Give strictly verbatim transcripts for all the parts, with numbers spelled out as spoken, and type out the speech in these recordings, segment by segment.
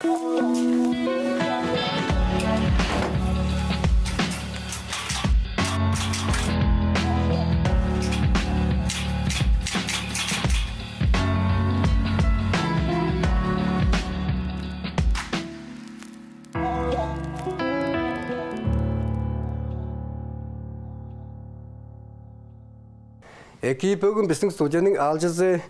Эки, бөгүн бистиң студияның аалчызы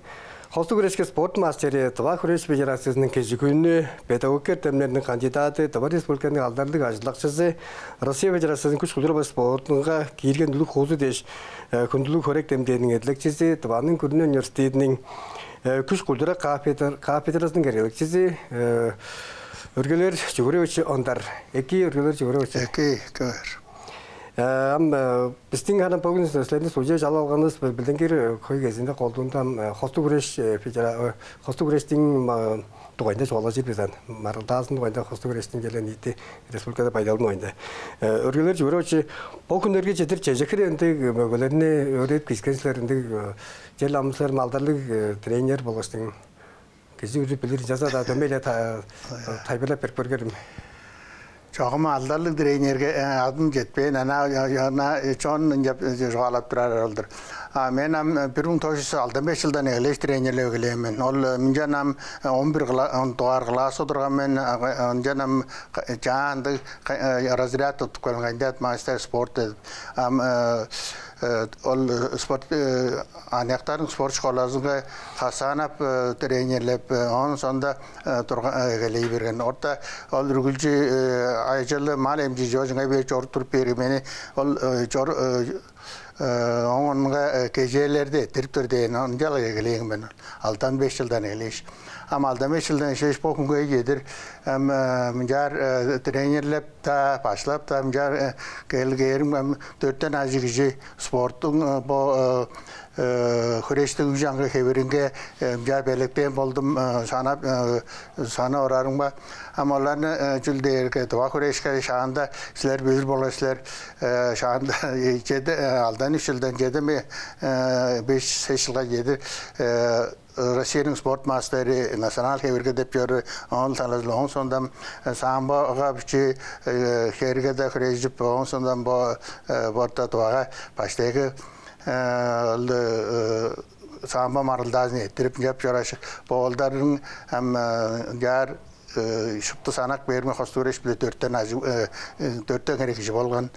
хостуг хүрешке спорт мастери, Тыва хүреш федерациязының кежигүнү, педагогика эртемнериниң кандидаты, Тыва Республиканың алдарлыг ажылдакчызы, Россия Федерациязының күш-культура база спортунга киирген үлүг-хуузу дээш, э, хүндүлүг хөрек демдээниң эдилекчизи, Тываның күрүне университединиң, э, күш-культура кафедр-, кафедразының эргелекчизи, э, Өргелер Чүгүревич Ондар. Эки, Өргелер Чүгүревич. Эки, көөр. Э, ам, э, бистиң хана бөгүн силерниң студияже чалап алганывыс бо билдингир, э, хөй кезиинде колдуунда ам, э, хостуг хүреш, э, федера-, э, хостуг хүрештиң, ма-, дугайында чугаалажыр бис аан. Маргылдаазының дугайында, хостуг хүрештиң черле ниити республикада байдалының дугайында. Э, Өргелер Чүгүревич, бо хүннерге чедир чеже хире ындыг мөгелерни өөредип киискен силер, ындыг, э, черле ам силер алдарлыг, э, тренер болгаштың, кижи үрүп билир, ынчалза-даа дөмей-ле та-, тайылбырлап берип көрүңерем. Чогум алдарлыг тренерге, э, адым четпээн, ана, ана, э, чон ынчап, э, чугаалап турар ол-дур. А мен ам, э, бир муң тос чүс алдан беш чылдан эгелээш тренерлеп эгелээн мен. Ол, э, мынчан ам, э, он бир кла-, он дугаар класста турган мен, а, ынчан ам ка-, чаа ындыг ка-, э, разряд туттуп келген, кандидат мастер спорта деп. Ам, э, э, ол, э, спорт, э, аныяктарның спорт школазынга хасаанап, э, тренерлеп, э, оон соонда, э, турга-, э, эгелей берген. Орта ол үргүлчү, э, ажылы мал эмчизи чоожуңай бээр чоруп туруп бээрге, мени ол, э, чор-, э, э, оон онга, э, кежээлерде эрттирип тур дээн, ынчалдыр эгелээн мен. Алдан беш чылдан эгелээш. Ам алдан беш чылдан эгелээш бо хүнге чедир, ам, э, мынчаар, э, тренерлеп-даа, башкылап-даа, мынчаар, э, кел-, кээрим, ам, дөртен ажыг кижи спорттуң, э, бо, э, э, хүрештиг үш аңгы хевиринге, э, мынчаар белеткээн болдум, э, санап, э, санап орарымга. Ам оларны, э, чүл дээрге, тыва хүрешке шаанда силер билир болур силер, э, шаанда, э, чеди, э, алдан үш чылдан чеди ме, э, беш, сес чылга чедир, э, Россияның спорт мастери, национал хевирге деп чоруур, оон талазы, оон соондан, э, самбога бичии, э, хевирге-даа хүрежип, оон соондан бо, э, борта Тывага баштайгы, э, ол, э, самбо маргылдаазын эрттирип, ынчап чорааш, бо оолдарның ам, э, ынчаар, э, шупту санап кээримге, хостуг хүреш-биле дөртен ажы-, э, э, дөртен хире кижи болган.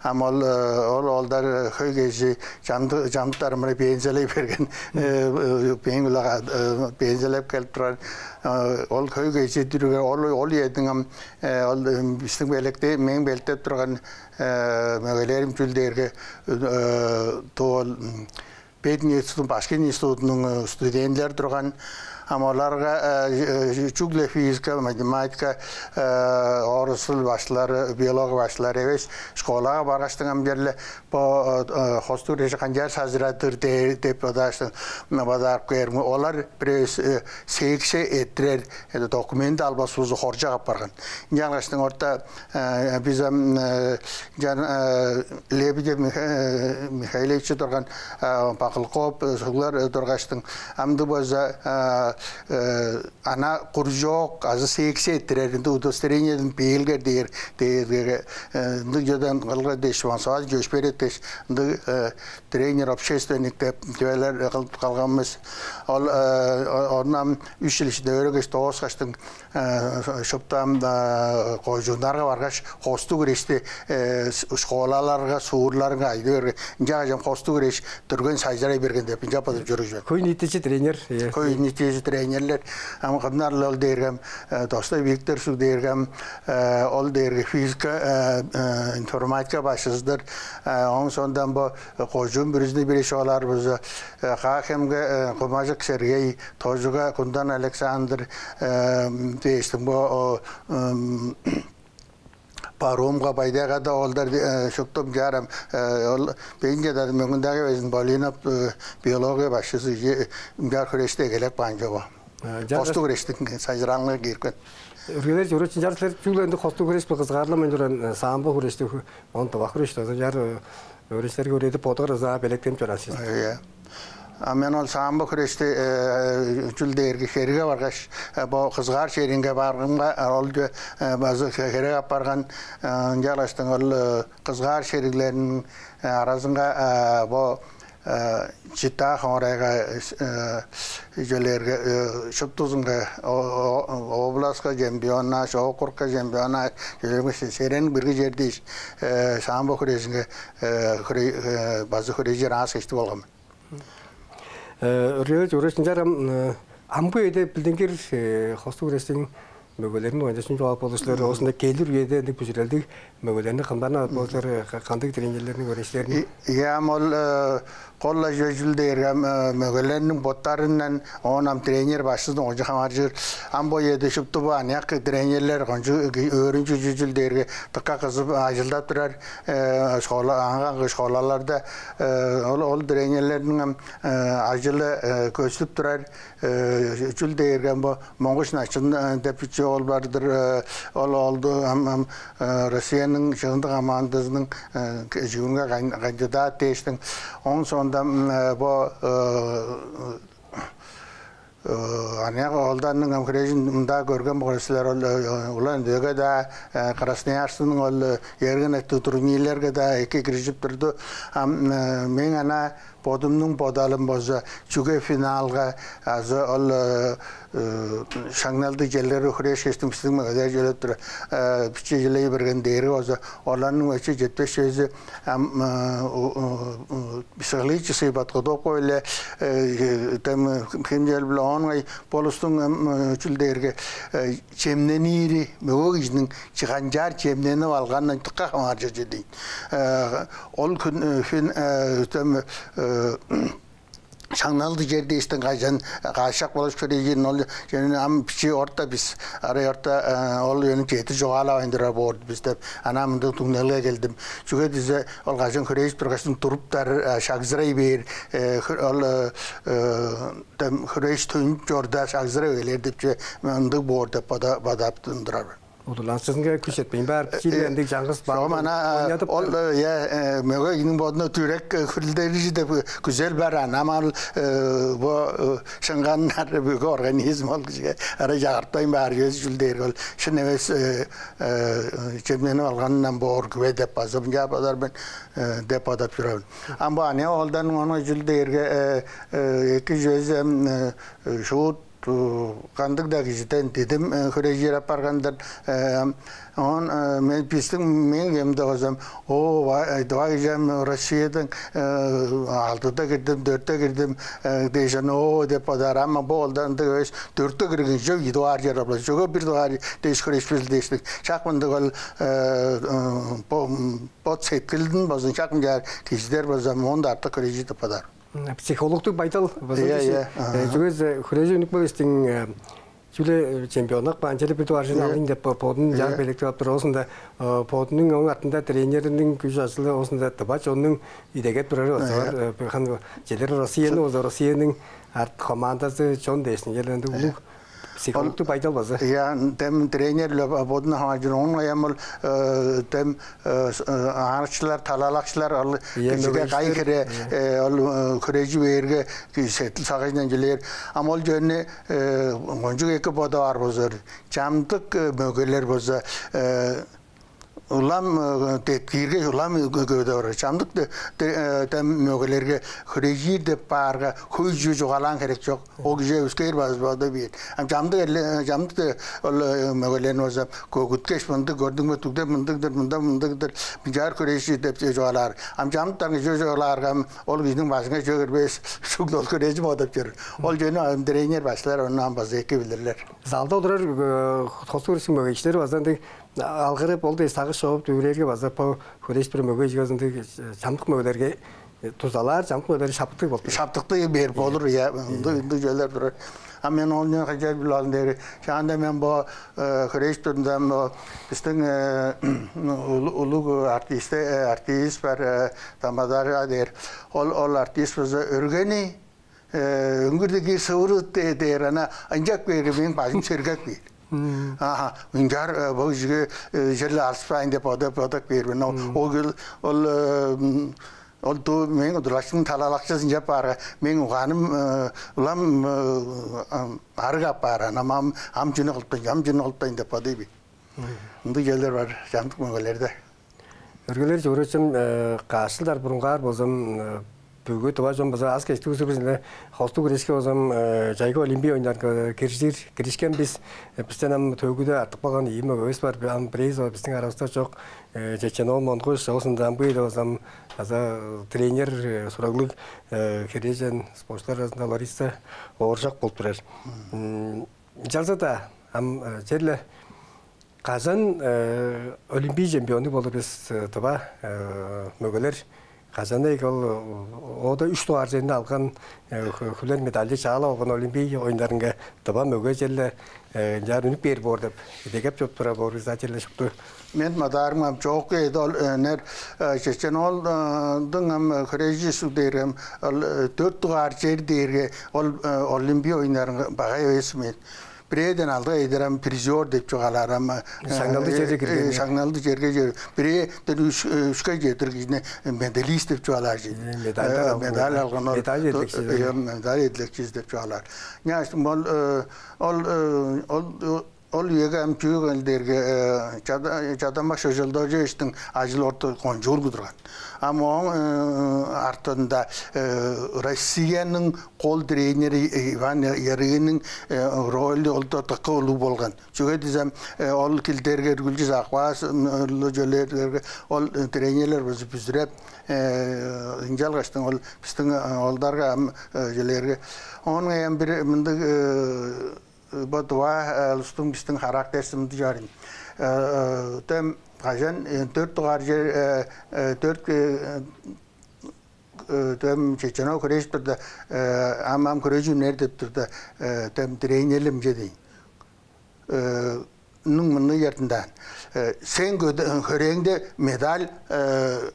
Ам ол, э, ол оолдар, э, хөй кежи чамды-, чамдыктары мырай пенсиялай берген, э, э, бээң улага, э, пенсиялап келип турган. Э, ол хөй кежи дүрүге ол, ол үеде ам, э, ол, э, бистиң белекте-, мээң белеткеп турган, э, мөгелерим чүл дээрге, э, ту ол, м, пединститут, башкы институтунуң, э, студентилери турган. Ам оларга, э, э, чүгле физика, математика, э, орус дыл башкылары, биология башкылары эвес, школага баргаштың ам черле бо, э, э, хостуг хүреш канчаар сайзырадыр дээр деп бодааштың, м, бодаарып кээрим. Олар бир эвес, э, секция эрттирер, э, документ албас болза хоржок апарган. Ынчангаштың орта, э, бис ам, э, чан, э, Лебедев Миха-, э, Михайлович турган, э, Бакылков, э, суглар, э, тургаштың, амды болза, э, э, ана кружок азы секция эрттирер, ынды удостоверениеден бээлгер дээр, дээрге, э, ындыг чүведен кылгыр дээш, Вансавазын Чөпшээрет дээш, ындыг, э, тренер-общественник деп чүвелер кылып калган бис. Ол, э, о-, ону ам үш чыл иштинде өөренгеш, дооскаштың, э, шупту ам, э, кожууннарга баргаш, хостуг хүрешти, э, с-, школаларга, суурларга айдып берген. Ынчангаш ам хостуг хүреш дүрген сайзырай берген деп, ынчап бодап чоруур чүве. Хөй ниитичи тренер, э. Хөй ниитичи тренерлер. Ам кымнар ол дээрге ам, э, Достой Виктор суг дээрге ам, э, ол дээрге физика, э, э, информатика башкызы-дыр. Э, ооң соондан бо, э, кожуун бүрүзүнү бир эш олар болза, э, Каа-Хемге, э, Кумажык Сергей, Тожуга Кундан Александр, э, дээштиң бо, о, м, Барыынга, Бай-Тайгада оолдар, э, шупту ынчаар ам, э, ол бейн чадады мөңгүндагы безин Болинов, э, биология башкызы, э, ынчаар хүрешти эгелеп каан чоп. Э, ынчаар хостуг хүрештиң сайзыраанынга киирген. Өргелер Чүгүревич, ынчаар силер чүгле ындыг хостуг хүреш-биле кызыгаарланмайн турган, э, самбо хүрешти, ху-, оон тыва хүрешти, ынчаар, э, өөреникчилерге өөредип, бодуңар ызаа белеткенип чораан силер. Э, ийе. А мен ол самбо хүрешти, э, чүл дээрге херге баргаш, э, бо кызгаар шеринге баргымга, э, ол чү-, э, база хе-, херек апарган, э, ынчалгаштың ол, э, кызгаар шериглерниң, э, аразынга, э, бо, э, чита хоорайга, э, чүлерге, э, шуптузунга, о-, о-, областка чемпионнаш, округка чемпионнаш, чүлерге се-, серен бирги чер дээш, э, самбо хүрежинге, э, хүре-, э, база хүрежир аас кечти болган. Э, Өргээле Чугурович, ынчаарга ам, э, амгы үеде билдингир, э, хостуг хүрээштиң мөгелерин оюнчузун чугаалап болур силер. Оозунда келир үеде ындыг бүзүрелдиг мөгелерни кымнарны алып болур силер, э, ка-, кандыг тренерлерни, көрээштерни? И-, Ийе, ам ол, э, кол-ла чүве чүл дээрге, ам, э, мөгелерниң боттарындан, оон ам тренер башкызын оюнчу хамааржыр. Ам бо үеде шупту бо аныяк тренерлер кончуг өөрүнчүг чүл дээрге дыка кызып ажылдап турар, э, школа, аңгы школаларда, э, ол, ол тренерлерниң ам, э, ажылы, э, көстүп турар, э, чүл дээрге ам бо Монгуш Начын, э, деп бичии оол бар-дыр, э, ол оолду ам, ам, э, Россияның чыгындыг командазының, э, к-, чүгүрүнге кан-, кандидат дээштиң. Оон соонда, м, э, бо, э, э, аныяк оолдарның ам хүрежин мында көрген болур силер, ол, э, Улан-Үдеге-даа, э, Красноярскының ол, э, эргин эттиг турнирлерге-даа эки киржип турду. Ам, э, мээң анаа бодумнуң бодалым болза, чүге финалга азы ол, э, э, шаңналдыг черлерге хүрээшкештиң бистиң мөгелер чөлеп тура, э, биче чүлей берген дээрге болза, оларның өче четпес чүвези, ам, э, у-, у-, у-, психологический подготовка-биле, э, тем, хемчел-биле оон ыңай болустуң, ам, э, чүл дээрге, э, чемненири, мөге кижиниң чыганчаар чемненип алгандан дыка хамааржыр чүве дейн. Э, ол хүн, э, фин, э, тем, э, шаңналдыг чер дээштиң кажан каъшак болуш херээжен ол чүвени ам бичии орта бис, арай орта, э, ол чүвени чедир чугаалавайн турар боор бис деп, анаа мындыг түңнелге келдим. Чүге дизе ол кажан хүрежип тургаштың туруптар, э, шагзырай бээр, э, хө-, ол, э, э, тем хүреш төнүп чорда шагзырай эгелээр деп чүве ындыг боор деп бода-, бодап турар. Удурланыкчызынга күш четпейн баар, э, чиилендиг чаңгыс чогум баан ана, ойнадып ол, э, я, э, мөге кижиниң бодунда түрек, э, хүлдерижи деп, э, күзел бар ана. Ам ал, э, бо, э, шыңганнар бүгү организм ол кижиге ара чагыртпайн баар чүвези чүл дээрге ол шын эвес, э, э, чемненип алганындан боор күве деп база мынча бодар мен, э, деп бодап чораан. Ам бо аныяк оолдарның ону чүл дээрге, э, э, эки чүвези, м, э, шуут, э, кандыг-даа кижиден дидим, э, хүрежир апарган-дыр. Э, оон, э, мен, бистиң, мээң кемде болзам, о, ва-, э, два кижи ам Россиядан, э, алтыда кирдим, дөртте кирдим, э, дээш, аны, о, деп бодаар. Ам бо оолдар ындыг эвес, дөртте кирген чоп, ийи дугаар чер албас. Чүге бир дугаар дээш хүрешпес дээштиг. Шак мындыг ол, э, э, бо, бот сеткилдин болзун, шак мынчаар кижилер болза, моон-даа артык хүрежир деп бодаар. М, психологтуг байдал база. Ийе, дээш, ийе, э, аха. Чүге дизе хүрежи үнүп келгештиң, э, чүгле, э, чемпионнук баан, чүгле бир дугаар чүвени, ийе, алыйн деп, бо-, бодун, ийе, чаап белеткеп ап тур. Оозунда, э, бодунуң оң артында тренерниң күш-ажылы, оозунда тыва чоннуң идегеп турары база, ийе, бар. Э, бир хан-, черлер Россияның, ооза Россияның арт командазы, чон дээштиң, черлеринде, ийе, улуг психологтуг байдал база. Ол, я, тем тренер-ле бо-, бодун хамааржыр. Оон ыңай ам ол, э, тем, э, с-, э, аарыкчылар, талалакчылар, ол, ийе, кижиге кай мөгейиштер, хире, ийе, э, ол, э, хүрежи бээрге, ки-, сеткил-сагыжындан чүлээр. Ам ол чүвени, э, кончуг эки бодап аар болза, чамдык, э, мөгелер болза, э, улам, э, деткиирге улам кө-, көдө барар. Чамдык де-, де-, э, тем мөгелерге хүрежир деп баарга, хөй чүү чугаалаан херек чок. Ол кижи өскээр база бода бээр. Ам чамдык эрле-, чамдык, э, ол, э, мөгелерни болза көгүткеш, мындыг көрдүң бе, түгде мындыг-дыр, мында мындыг-дыр, мынчаар хүрежир деп чугаалаар. Ам чамдыктарга чүве чугаалаарга, ам ол кижиниң бажыңга чүве кирбес, шуглу ол хүрежип бодап чоруур. Ол чүвени ам тренер башкылар ону ам база эки билирлер. Залда олурар, э, хостуг хүрээштиң мөгейикчилери база ындыг алгырып, ол дээш сагыш човап дүвүрээрге, база бо хүреш бир мөге чүвези ындыг, э, чамдык мөгелерге, э, дузалаар, чамдык мөгелерге шаптыктыг болуп тур. Шаптыктыг бээр болур, ийе, ындыг, ындыг чүвелер турар. А мен ону канчаар билип алдым дээрге, шаанда мен бо, э, хүреш турунда бо бистиң, э, улу-, улуг артисте-, э, артист бар, э, Тамадарга дээр. Ол, ол артист болза, «Өргени, э, үңгүрдү киир сывырыт», — де-, дээр, ана ынчап кээрге, мээң бажым сергек бээр. Мм. Аха, мынчаар, э, бо кижиге, э, черле алыспайн деп бодап, бодап кээр мен. Ол, мм, ол кел-, ол, э, м, Ол дуу мээң удурлакчының талалакчызын чап баарга, мээң угааным, э, улам, э, ам, арыг апаар, ам, ам, ам чүнү кылыптайн, ам чүнү кылыптайн деп бодой бе. Ындыг черлер бар, чамдык мөгелерде. Өргүлер чугуручум, э, каш чылдар бурунгаар болзам, э, бүгү тыва чон база ас кештиг узу бизин хостуг күреске болзам, э, чайгы олимпий оюннарга киржир, киришкен бис. Э, бистен ам төөгүде артып калган ийи мөгевис бар. Ам бирээзи ол бистиң аравыста чок, э, Чечен-оол Монгуш, ол соонда ам быйыл болзам база тренер, э, сураглыг, э, херээжен спортчулар аразында Лариса Ооржак болуп турар. М, ынчалза-даа ам, э, черле кажан, э, олимпий чемпиону болур бис, э, тыва, э, мөгелер? Кажан-даа ол, э, оода үш дугаар черни алган, э, хө-, хүлер медальды чаалап алган олимпий оюннарынга тыва мөге черле, э, ынчаар үнүп бээр боор деп идегеп чоруп турар боор бис, а черле шупту. Мен мадаарым ам чоокку эди ол, э, өнер, э, Чечен-оолдуң ам, э, хүрежи суг дээрге ам, ол, э, дөрт дугаар чер дээрге ол, э, олимпий оюннарынга багай эвес мен. Бирээден алды эдер ам призер деп чугаалаар ам, э, шаңналдыг черге э, кирген. Шаңналдыг черге чер. Бирээден үш, э, үшке чедир кижини медалист деп чугаалаар чүве. Э, медальдар Э, алган. Медаль алган ол. Медаль эдилекчизи. Э, медаль эдилекчизи деп чугаалаар. Няштым ол, э, ол, э, ол, ол үеге ам чүү кел дээрге, э, Чада-, Чадамба Шожолдожевичтиң ажыл орта кончуур кудурган. Ам ооң, э, артында, э, Россияның кол тренери Иван Ярыгинниң, э, ролю ол-даа дыка улуг болган. Чүге дизем, э, ол килдерге үргүлчү Аквас, м, ол чөлээрге ол, э, тренерлер база бүзүреп, э, ынчалгаштың ол бистиң, э, олдарга ам, э, чөлээрге. Оон ам бир мындыг, э, бо тыва, э, улустуң бистиң характеривис мындыг чорин. Э, э, тем кажан, э, дөрт дугаар чер, э, э, дөрт, э, э, тем Чечен-оол хүрежип турда, э, ам, ам хүрежип үнер деп турда, э, тем тренерлер мынча дээн. Э, ның мынны чартындан. Э, сен хөде-, хөрээңде медаль, э,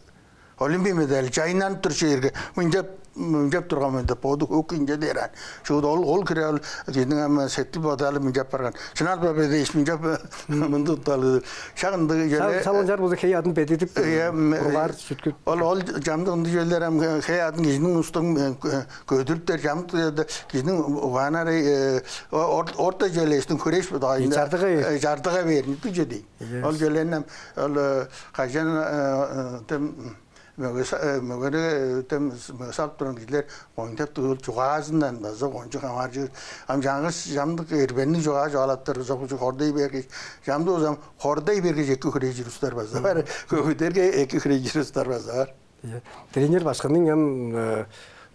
олимпий медаль чайнанып тур чээрге, мынчап, мынчап турган мен деп боду хөк ынча дээр аан. Шуут ол, ол хире ол кижиниң ам сеткил-бодалы мынчап барган. Шынап-ла бе дээш, мынчап мындыг утталыг. Шак ындыг Шал, черле. Шал ынчаар болза, хей-аъдын бедидип, Э, м, бургаар э, чүткүп. Ол, ол чамдык ындыг черлер ам хей-аъдын кижиниң устун, э, кө-, көдүрүптер, чамдык черлерде кижиниң угааннары, э, о-, ор-, орта чөлээштиң хүреш бодагайында. Э, чардыга бээр. Э, чардыга бээр, ындыг чүве дээйн. Ийе. Ол чөлээни ам, ол, э, кажан, э, э, тем, мөге са-, э, мөгени, э, тем с-, мөге салып турган кижилер оюндап туруп, чугаазындан база кончуг хамааржыр. Ам чаңгыс чамдык эрбенниг чугаа чугаалаптар, узак-узак хордай бергеш, чамдык узам хордай бергеш эки хүрежир улустар база бар. Мгм. Көвүдерге эки хүрежир улустар база бар. Ийе. Тренер башкының ам, э,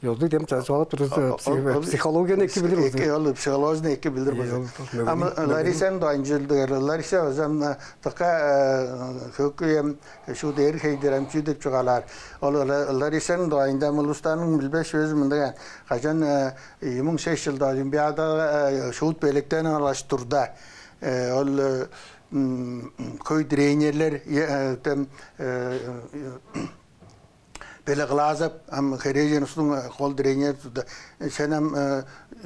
ёзулуг дем ча-, чугаалап турдувус, О, о, псих-, ол, психологияны эки билир эки, болза. Ол психологияны эки билир Ийе, болза. Ол, ол мөгени, Ам, э, мөгени. Ларисаны доончулдугар, Лариса база ам, э, дыка, э, хөккү эм, шуут эр хейдер ам чүү деп чугаалаар. Ол Ла-, Ларисаның дугайында ам улустарның билбес чүвези мындыг, кажан, э, ийи муң сес чылда Олимпиадага, э, шуут белеткенип алгаш турда, э, ол, э, м, хөй тренерлер, э, э, тем, э, э, Белеглазов, ам херээжен улустуң, э, кол тренери турда. Э, сен ам, э,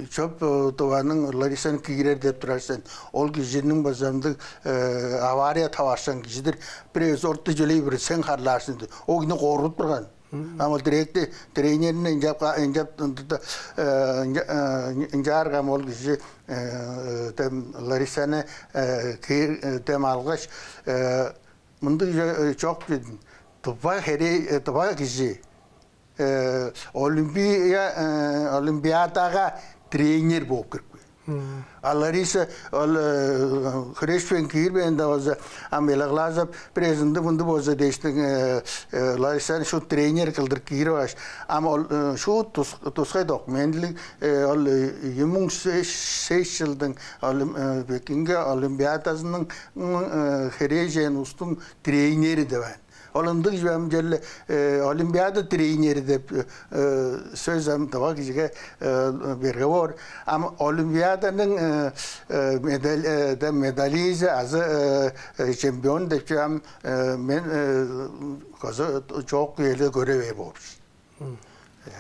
чоп, э, Тываның Ларисаны киирер деп турар сен. Ол кижиниң база ындыг, э, авария таварышкан кижи-дир. Бир эвес орта чөлей бир сен харлаар сен деп. Ол кижини коргудуп турган. Мгм. Ам ол директор тренеринден ынчап ка-, ынчап ындыда, э, ынча-, э, ынчаарга ам ол кижи, э, тем Ларисаны, э, киир-, э, тем алгаш, э, мындыг чо-, э, чок дидим. Тыва херээ-, э, тыва кижи, э, олимпия-, э, олимпиадага тренер бооп кирип кээр. Мм. А Лариса ол, э, хүрешпейн киирбээн-даа болза, ам Белеглазов бир эвес ындыг-мындыг болза дээштиң, э, э, Ларисаны шуут тренер кылдыр киирип алгаш, ам ол, э, шуут тус-, тускай документилиг, э, ол, э, ийи муң сес, сес чылдың олим-, э, Пекинге олимпиадазының, м, э, херээжен улустуң тренери деп аан. Ол ындыг чүве ам черле, э, олимпиада тренери деп, э, сөс ам тыва кижиге, э, берге боор. Ам олимпиаданың, э, э, медаль-, э, да, медализи азы, э, э, чемпион деп чүве ам, э, мен, э, коза чоок үеле көре бээр боор. Мм. Э.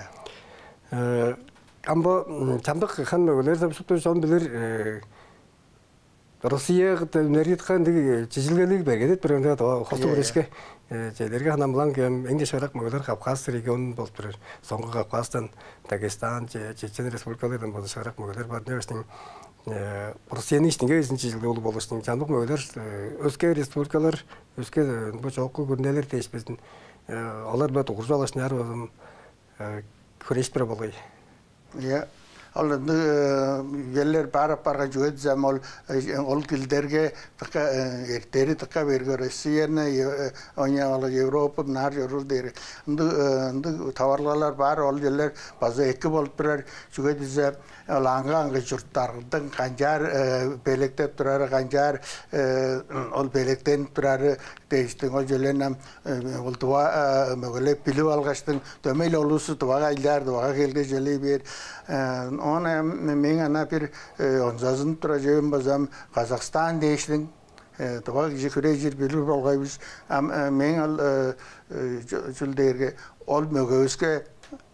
Э, ам бо, м, чамдык хан мөгелер деп шупту чон билир, э, Россия кыта үнеридикка ындыг чижилгелиг бергедет бир ында хостуг Э. Күрешке. Челерге ханамлан кем эң шарак мөгелер Кавказ регион болуп турар. Соңгу Кавказдан Дагестан, Че- Чечен республикалардан болуш шарак мөгелер бар. Невестин Россияның иштинге изин чижилге улу болуштун. Чамдык мөгелер өске республикалар, өске бу чоокку күрүнелер дээшпезин олар биле дугуржу алышнаар болзам, хүреш бир болгай. Иә. Ол ынды келер бар апарган чүге дизем ол ол килдерге тыка эртери тыка берге Россияны оня ол Европа нар чоруур дээр. Ынды ынды таварлалар бар ол келер база эки болуп турар. Чүге дизе ол аңгы аңгы чурттардың канчаар белектеп турары, канчаар ол белектенип турары дээштиң ол желен ам ол дыва мөгелеп билип алгаштың дөмей улусту дывага айлаар дывага келге желей бээр. Он эм мең ана бир онзазынып тура жевим базам Казахстан дээштиң дыва кижи хүрежир билир болгай бис. Ам мең ал чүл дээрге ол мөгевиске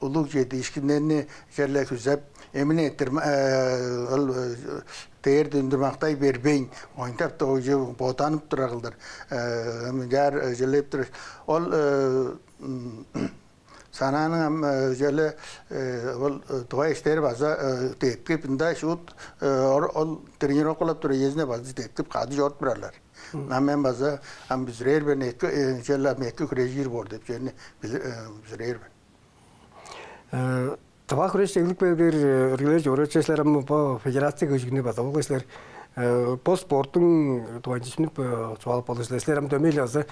улуг чедиишкиннерни черле күзеп эмин эттир ол дээр дүндүр мактай бербейн ойнтап тоожу боданып тура кылдыр. Мынчаар желеп тур ол санааның ам желе ол туга эштери база деткип ында шуут ол тренировкалап тур эзине база деткип кады чоруп турарлар. Ам мен база ам бүзүрээр бен эки желе ам эки хүрежир боор деп жерни бүзүрээр бен. Тыва хүреш эглик бербер үргүлер жоручу силер ам бо федерация көжүгүнү база болгай силер бо спорттуң дугайында чүнүп чугаалап болду силер силер ам дөмей эле база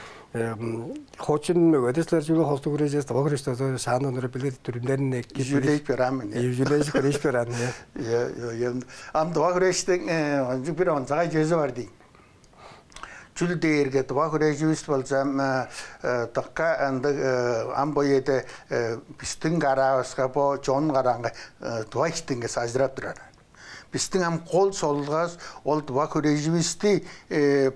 хочун мөгөдө силер чүгле хостуг хүрежес тыва хүреш база шаан онура билир дүрүмдерин эки Юлейт берамын. Юлейт хүреш берамын. Ам тыва хүрештиң бир онзагай чөзү бар дейм. Чүл дээрге дыва хүреживис болза дыкка ындыг ам бо үеде бистиң караавыска бо чон караңгы дыва иштинге сажырап турар. Бистиң ам кол солгас ол дыва хүреживисти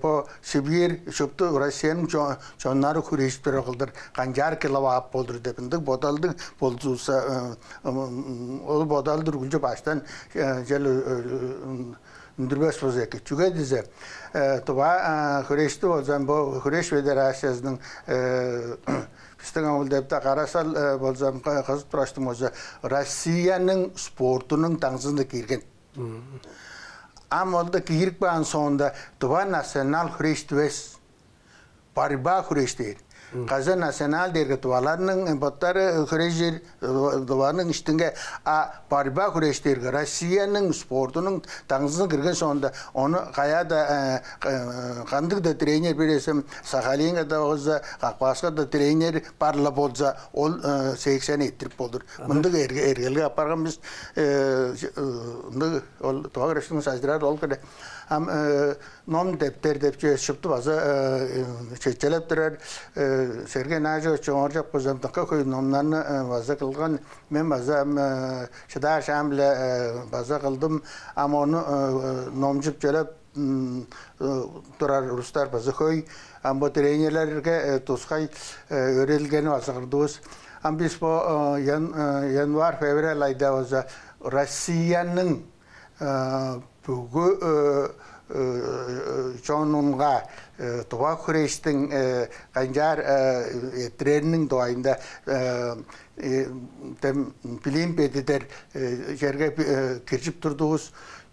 бо Сибирь шупту Россияның чоннары хүрежип турар кылдыр канчаар кылып ап болдур деп ындыг бодалдыг болзувусса ол бодалдыр үлчү баштан жел үндүрбес болза эки. Чүге дизе, туба хүрешти болзам, бо хүреш федерациясының бистиң амыл депте карасал болзам кызып турачтым болза, Россияның спортунуң даңзында кирген. Ам олда кирип каан соонда туба национал хүреш дивес. Борьба хүреш дээр. Каза национал дээрге дываларның боттары хүрежир дываның иштинге, а борьба хүреш дээрге Россияның спортунуң даңзызын кирген соонда ону каяада кандыг да тренер бирээсем Сахалинга да болза, Кавказка да тренер барла болза, ол секцияны эттирип болдур. Мындыг эргелге апарган бис. Ындыг ол дыва күрештиң сажырар ол кыле. Ам ном дептер деп чүве шупту база чечелеп турар. Сергей Нажевич оңоржок базам дыка хөй номнарны база кылган. Мен база ам шыдаар шаам-биле база кылдым. Ам ону номчуп чөлеп турар улустар база хөй. Ам бо тренерлерге тускай өөредилгени база кылдывыс. Ам бис бо январь, февраль айда база Россияның бүгү чонунга дыва хүрештиң канчаар эртирерниң дугайында тем билим бедидер черге киржип турдувус.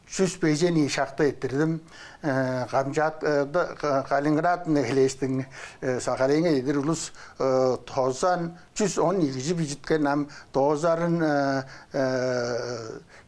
Чүс бежен ий шакта эртирдим. Камчат Калининград хилээштиң Сахалинге эдир улус тозан чүс он ийи кижи бижиткен ам доозарын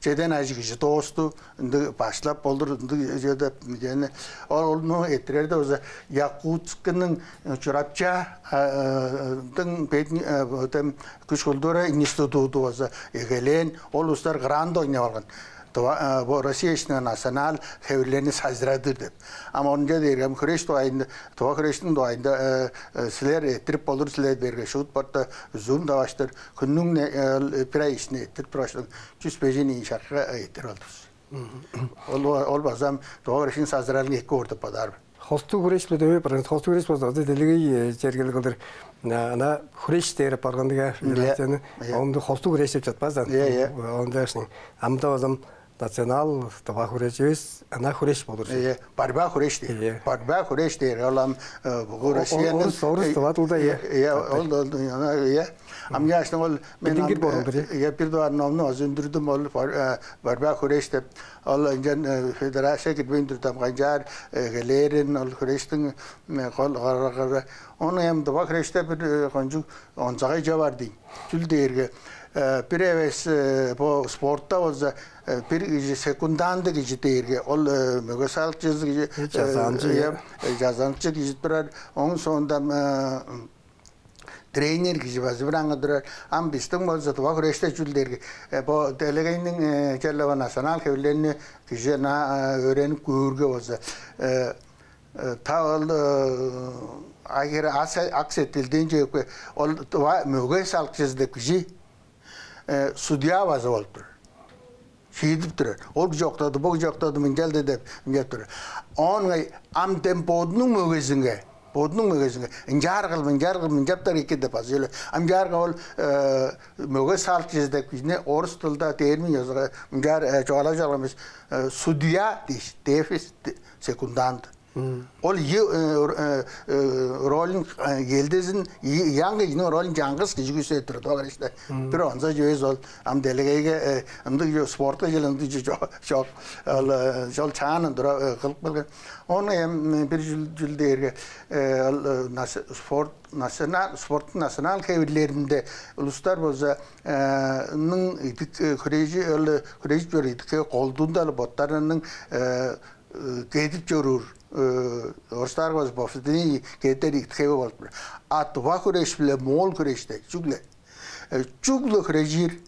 чеден ажыг кижи доосту ынды башлап болур ынды чеде дегени ол ону эртирерде болза Якутскының Чурапчадың бедин тем күш культура институду болза эгелээн ол улустар грант ойнап алган. Бо Россия ишинен национал хевирлерни сажырадыр деп. Ам онча дээрге ам хүреш дугайында, туга хүрештиң дугайында силер эрттирип болур силер берге шуут барта зум даваштыр хүннүң бир ай ишине эрттирип тургаштың чүс бежен ийи шакка эрттирип алдывыс. Ол ол базам туга хүрешин сажыралын эки оор деп бодаар. Хостуг хүреш биле дөмей барган. Хостуг хүреш болза делегей чергели кылдыр. Ана хүреш дээр баргандыга федерацияны онду хостуг хүреш деп жатпаздан. Онда амда базам национал тыва хүреживис ынак хүреш болур. Э, борьба хүреш дээр. Э. Борьба хүреш дээр. Ол ам, э, бо Россияның, орус, орус тыва дылда, э, э, ол, ол, ана, э. Ам яшның ол мен, билдингир ам, болундур, э, э, бир дугаар номну оз үндүрдүм, ол бор-, э, борьба хүреш деп. Ол ынчан, э, федерация кирбейн турдам, канчаар, э, келээрин, ол хүрештиң, э, кол карагары. Ону эм тыва хүреште бир, э, кончуг онзагай чүве бар дейн. Чүл дээрге, э, бир эвес, э, бо спортта болза, э, бир кижи, секунданды кижи дээрге, ол, э, мөге салыкчызы кижи, э, жазаанчы, э, э, жазаанчы кижи турар. Оң соонда, э, тренер кижи база бир аңгы турар. Ам бистиң болза тыва хүреште чүл дээрге, э, бо делегейниң, э, черле бо национал хевирлерни кижи на, э, өөренип көөрге болза, э, э, та ол, э, агер ас-, ак сеткилден чүвепке, ол тыва мөге салыкчызы деп кижи, э, судья база болуп турар. Шиидип турар. Ол кижи октады, бо кижи октады, мынчалды деп, мынчап турар. Оон ыңай ам дем бодунуң мөгезинге, бодунуң мөгезинге, ынчаар кыл, мынчаар кыл, мынчаптар эки деп база чүле. Ам чаарга ол, э, мөге салыкчызы деп кижини орус дылда термин ёзуга мынчаар, э, чугаалап чорган бис, э, судья дээш, дефис, де-, секундант. Ол ийи, э, р-, э, э, ролин, э, келдезин, ийи, ийи аңгы кижиниң ролин чаңгыс кижи күүседип турар, тыва хүреште. Бир онза чүве ол, ам делегейге, э, ындыг чүве, спортка чүл ындыг чүве чок, чок. Ол, э, чол чаанын тура, э, кылып келген. Ону эм, э, бир чүл, чүл дээрге, э, ол, э, нас-, спорт, национал, спорттуң национал хевирлеринде улустар болза, э, ның идик, э, хүрежи, ол, э, хүрежип чоруур идик, э, колдуунда-ла боттарының, э, э, кедип чоруур, э, орустаар болза, повседневный кедер идик хеви болуп турар. А тыва хүреш-биле моол хүреште чүгле, э, чүгле хүрежир,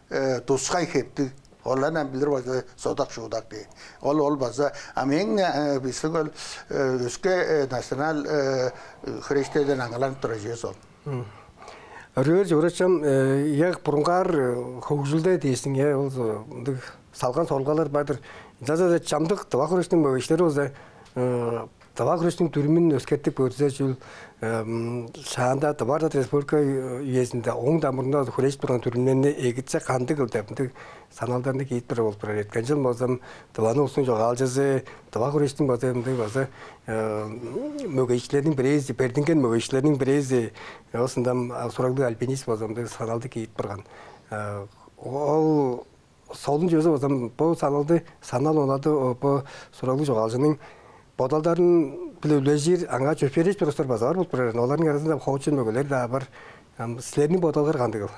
э, тускай хептиг. Оларны билир болза, содак-шуудак дээр. Ол, ол база, а мээң, э, бистиң ол, э, өске, э, национал, э, хүрештерден аңгыланып турар чүве ол. Өрөөр чугурачам, э, я бурунгаар, э, хөгжүлде дээштиң, я ол, э, ындыг салган сорулгалар бар-дыр. Ынчалза-даа чамдык тыва хүрештиң мөгейикчилери болза, э, тыва хүрештиң дүрүмүн өскертип көрзе, чүл, эм, шаанда Тыва Арат Республика үезинде ооң дамырында хүрежип турган дүрүмнерни эгитсе кандыгыл деп, ындыг саналдарны киирип турар болуп турар. Эрткен чыл болза, Тываның улустуң чогаалчызы, тыва хүрештиң база ындыг база, э, мөгейикчилерниң бирээзи, бердинген мөгейикчилерниң бирээзи, оозундан сураглыг альпинист болза, ындыг саналды киирип барган. Э, ол солун чүвези болза, бо саналды, санал онады, о, бо сураглыг чогаалчының бодалдарын-биле үлежир, аңаа чөпшээрежип турар улустар база бар болуп турар. Оларның аразында хоочун мөгелер-даа бар. Ам силерниң бодалыңар кандыгыл?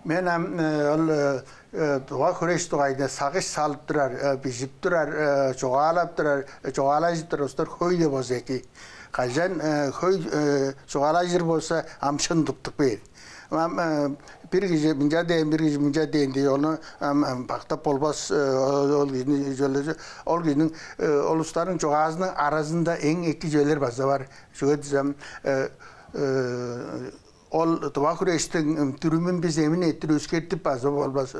Мен ам, э, ол, э, э, тыва хүреш дугайында сагыш салып турар, э, бижип турар, э, чугаалап турар, э, чугаалажып турар улустар хөй-ле болза эки. Кажан, э, хөй, э, чугаалажыр болза, ам шын тыптып кээр. Ам, э, бир кижи мынча дээн, бир кижи мынча дээн дээш, ону ам, ам бактап болбас, э, ол, ол кижини чүвележи, ол кижиниң, э, ол улустарның чугаазының аразында эң эки чүвелер база бар. Чүге дизе, э, э, ол тыва хүрештиң, м, дүрүмүн бис эмин эрттир өскертип база болбас.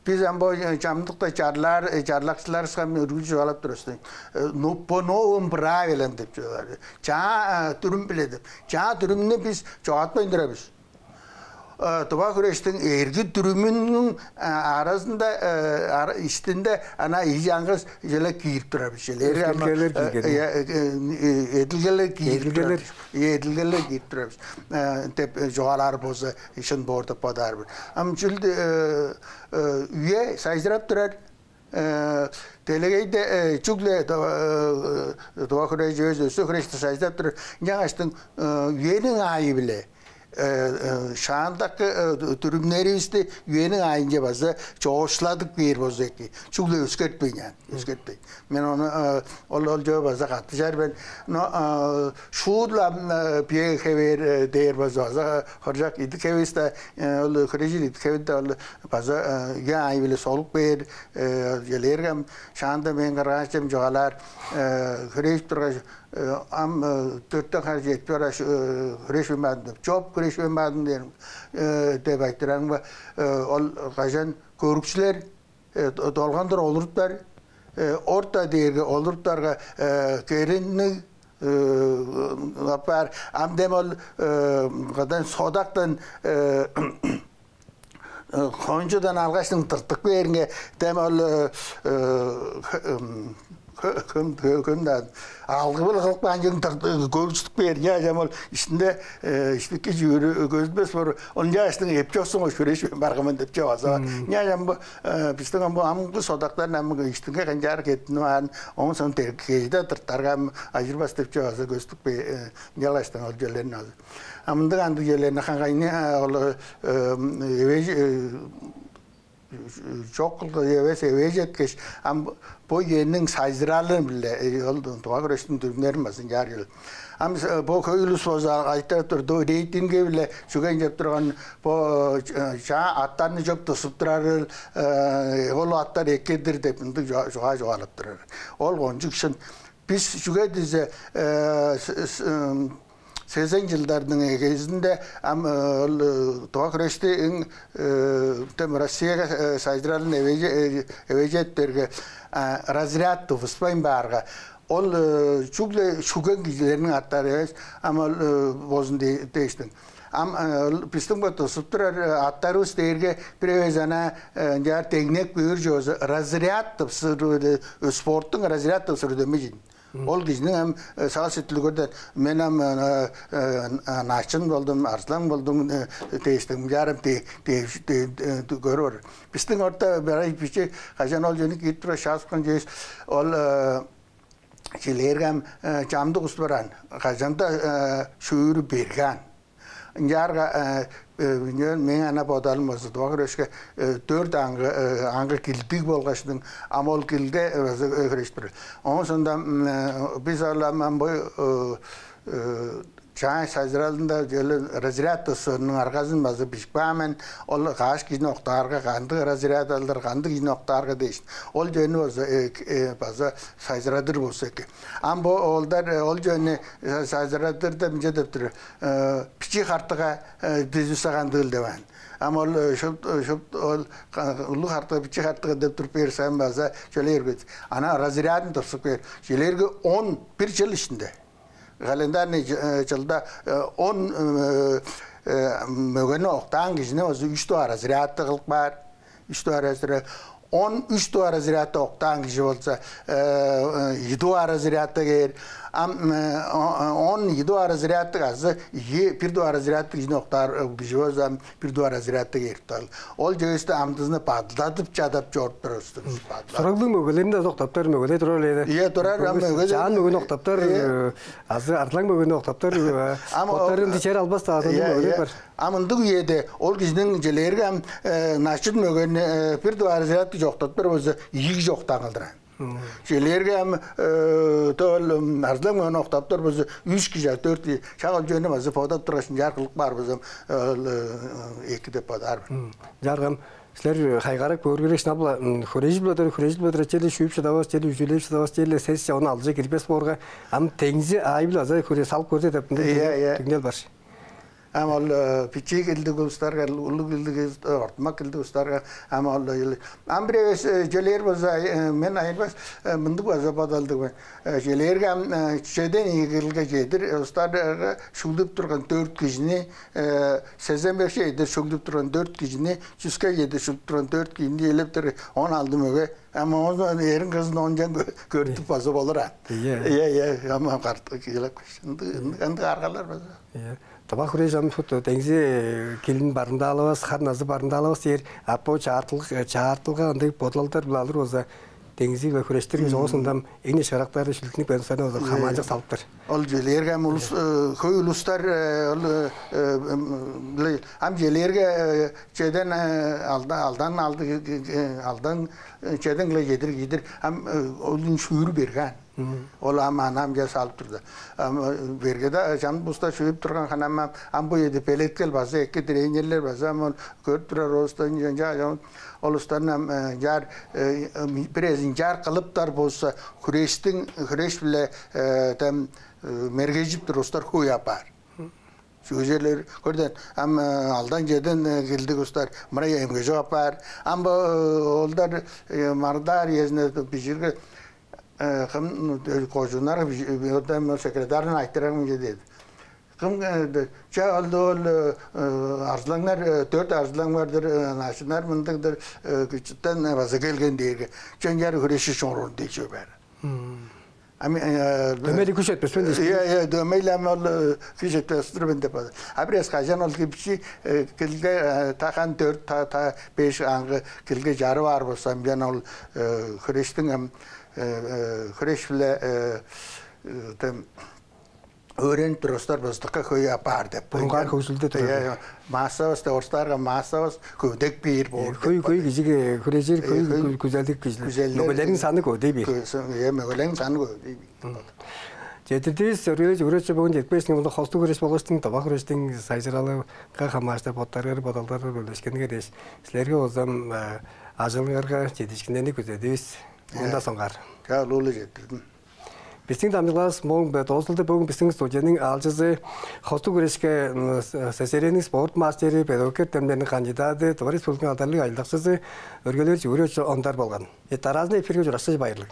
Бис ам бо, э, чамдыкта чарлаар, э, чарлакчыларывыска ам үргүлчү чугаалап турар бис. Э, ну, по новым правилам деп чугаалаар. Чаа, э, дүрүм-биле деп. Чаа дүрүмнү бис чогаатпайн турар бис. Э, тыва хүрештиң эрги дүрүмүнүң, э, аразында, э, ара-, иштинде ана ийи чаңгыс чүвелер киирип турар бис. Чүвелер ам, эдилгелер, э, киирген, э, э, э, эдилгелер киирип турар. Эдилгелер. Ийе, эдилгелер киирип турар бис, э, деп, э, чугаалаар болза, шын боор деп бодаар мен. Ам чүл, э, э, үе сайзырап турар. Э, делегейде, э, чүгле тыва, э, тыва хүреш, өс-, өске хүрешти сайзырап турар. Ынчангаштың, э, үениң аайы-биле, э, э, шаандакы, э, дүрүмнеривисти үениң аайынче база чоокшуладып кээр болза эки. Чүгле өскертпейн, яан, өскертпейн. Мен ону, э, ол, ол чүве база каттыжар мен. Но, э, шуут-ла, э, бие хевээр, э, дээр болза, база хоржок идик хевис-даа, э, ол хүрежир идик хевит-даа ол база, э, үе аайы-биле солуп кээр, э, чүлээрге ам шаанда мээң кырган-ачам чугаалаар, э, хүрежип тургаш, э, ам, э, дөртен хар четпи ара, э, хүреш бемаадым деп, чоп хүреш бемаадым дээрим, э, деп айтырарым ба, э, ол кажан көрүкчүлер, э, д-, долгандыр олуруптар, э, орта дээрге олуруптарга, э, керинниг, э, апаар. Ам дем ол, э, кадан содактан, э, кончудан алгаш тыртып кээринге, дем ол көм көм да алгы-биле кылып каан чүвең көргүстүп кээринге, ам ол иштинде иштики чүүрү көзүлбес боор. Ол ынчааш эпчоксуң, ошкүреш барган мен деп чугаалап. Ынчааш ам бо бистиң ам бо амгы содактар ам иштинге канчаар кеттинип аан, оон соң кежиде тыртарга ам ажырбас деп чугаалап көстүп кээр. Ынчалгаштың ол чүвелерин алыр. А мындыг андыг чүвелерни хаңгайны ол эвээжи чок кылгы эвес, эвээжи эткеш, ам бо үениң сайзыралы-биле ол тыва хүрештиң дүрүмнерин база ынчаар чүвел. Ам бо хөй улус болза айтырып тур, рейтинги-биле чүге ынчап турган, бо чаа аттарны чоп тусуп турар, ол аттар эки-дир деп ындыг чугаа чугаалап турар. Ол кончуг шын. Бис чүге дизе сезен чылдарның эгезинде ам ол тыва хүрештиң тем Россияга сайзыралын эвээжи эвээжи эдиптерге, разряд тывыспайн баарга, ол чүгле шүген кижилерниң аттары эвес, ам ол болзун дээштиң. Ам бистиң бо тусуп турар аттарывыс дээрге бир эвес ана ынчаар деңнеп көөр чоозу разряд тывсыр, спорттуң разряд тывсыр дөмей чин. Ол кижиниң ам сагыш-сеткили көрден, мен ам начын болдум, арзылаң болдум дээштиң, мынчаарым көрүп ор. Бистиң орта барай бичи кажан ол жөнү киип тура шааскан чээс ол чилээрге ам чамдык ус бараан, кажан-даа шүүрү бергаан. Ынчаарга мээң ана бодалым болза, тыва хүрешке дөрт аңгы аңгы килдиг болгаштың, ам ол килге база хөрештир. Оон соонда бис ол ам бо чаа сайзыралында чөлү разряд тывсырының аргазын база бижип каан мен. Ол каш кижини октаарга, кандыг разряд алыр, кандыг кижини октаарга дээш, ол чүвени база база сайзырадыр болза эки. Ам бо оолдар ол чүвени сайзырадырда мынча деп тур: бичии хартыга дизип сагандыыл деп аан. Ам ол шуп шуп ол улуг хартыга, бичии хартыга деп туруп берсем база чөлээр бит. Ана разрядын тывсып кээр. Чилээрге он бир чыл иштинде, календарный чылда он мөгени октаан кижини озу үч дугаар разрядты кылып каар. Үч дугаар разряд. Он үч дугаар разрядты октаан кижи болза, ийи дугаар разрядты кээр. Ам он ийи дугаар разрядты азы ийи бир дугаар разрядты кижини октаар кижи болза, ам бир дугаар разрядты кээр. Ол жегесте амдызны бадылдадып чадап чоруп турар устун. Сураглыг мөгелерин-даа октаптар мөгелер турар эле. Ийе, турар. Ам мөгелер, чаан мөгени октаптар, азы арзылаң мөгени октаптар. Ам боттарын дичер албас-даа мөгелер бар. Ам ындыг үеде ол кижиниң чилээрге ам начын мөгени бир дугаар разрядты чоктап тур болза, ийи кижи октаан кылдыр аан. Чилээрге ам төл арзылаң мөгени октап тур болза, үч кижи, дөрт кижи, шак ол чүвени база бодап тургаш, ынчаар кылып каар болза, эки деп бодаар мен. Чаргам силер хайгарак бөөргерек шынап-ла хүрежип-ла тур, хүрежип-ла тур, чели шүүп шыдавас, чели үзүлеп шыдавас, чели сес чавын алже кирбес боорга, ам теңзи аайы-биле аза салып көрзе деп мындай. Ийе, ийе. Түңнел бар. Ам ол бичии килдиг улустарга, улуг килдиг, ортумак килдиг улустарга, ам ол ам бир эвес чөлээр болза, мен айырбас мындыг база бодалдыг мен. Чөлээрге ам чеден ийи килге чедир улустарга шуглуп турган дөрт кижини, сезен бешке чедир шуглуп турган дөрт кижини, чүске чедир шуглуп турган дөрт кижини элептер он алды мөге. Ам оон эрин кызын ончан көрүп база болур аан. Ийе. Ийе, ийе, ам карт кижилеп каш. Ындыг ындыг аргалар база. Тыва хүреш ам шупту деңзи килин барымдаалавас, хар назы барымдаалавас дээр, а бо чаартылга чаартылга ындыг бодалдар-биле алыр болза, деңзи-биле хүрештирин соосундам эң шырактары шүлүкнүк бенсаны болза хамаанчык салыптыр. Ол желээрге ам улус хөй улустар ол ам желээрге чеден алдан алды алдан чеден киле чедир киидир ам ол шүүрү берген. Ол ам аны амча салып турда. Ам бергеде чамдык буста шүүп турган ханам ам бу эди белеткел база эки тренерлер база ам ол көрүп турар оостан жонча ол устан ам жаар бирезин жаар кылыптар болса хүрээштиң хүрээш биле тем мергежип тур устар хуй апаар. Чүгүжелер көрден ам алдан жеден килдик устар мырай эмгежип апаар. Ам бу олдар мардар иезине бижирге кым кожуннар секретарын айтырарым деди. Кым, э, ча ол, ол, э, арзылаңнар, э, дөрт арзылаң бар-дыр, э, начыннар мындыг-дыр, э, күчүттен, э, база келген дээрге, чончар хүрээши чоруурун дээш бээр. Ами, э, Дөмей-ле күш четпес мен дээш. Иә, иә, дөмей-ле ам ол, э, күш четпес-тир мен деп. А бир эвес кажан ол кипчи, э, килге, э, тахан дөрт, та, та беш аңгы килге чарып аар болза, ам ол, э, хүрээштиң ам, э, э, хүрээш-биле, э, э, тем, өөренип турустар быстыкка хөй апаар деп. Бурунгаар хөгжүлде турар. Э, массавыс деп, орустаарга массавыс көвүдек бээр боор. Хөй, хөй кижиге хүрежир, хөй, хөй күзелдик кижи. Мөгелерниң саны көвүдей бээр. Э, мөгелерниң саны көвүдей бээр. Четтирдивис, Сергей Юрьевич, бүгүн четпээш, мында хостуг хүреш болгаш, тыва хүрештиң сайзыралынга хамаарыштыр боттарыңар, бодалдарыңар бөлүшкениңер дээш. Силерге болза, э, ажылыңарга чедиишкиннерни күзедивис. Мында соңгаар. Чаа, улуу-биле четтирдим. Бистиң дамчыдылгавыс мооң-биле доозулду. Бөгүн бистиң студияның аалчызы хостуг хүрешке, м, С С С Р-ниң спорт мастери, педагогика эртемнериниң кандидады, Тыва Республиканың алдарлыг ажылдакчызы Өргелер Чүгүрү Ондар болган. Э, дараазында эфирге ужурашкыже, байырлыг.